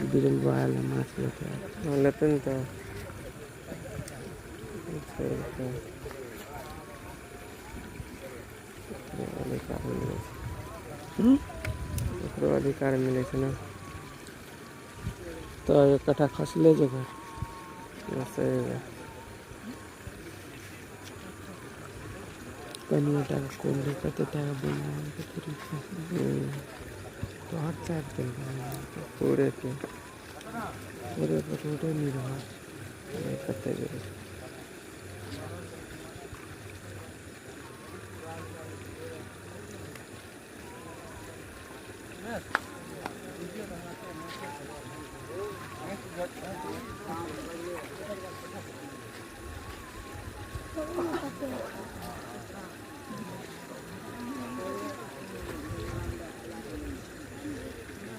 बीरेन बुआ आयल है माछ लेके। हँ, लेतै ने तऽ छै। अधिकार मिलै छै। हूँ। ओकरो अधिकार मिलै छै ने। तऽ एक कट्ठा खसले जगह। सही बात। कनिए टाके कोन रहै, कते टाके बनि गेल। तोहर चापि देलकौ। पूरे के। पूरे पर रोडे नहि रहल। कते जेबै?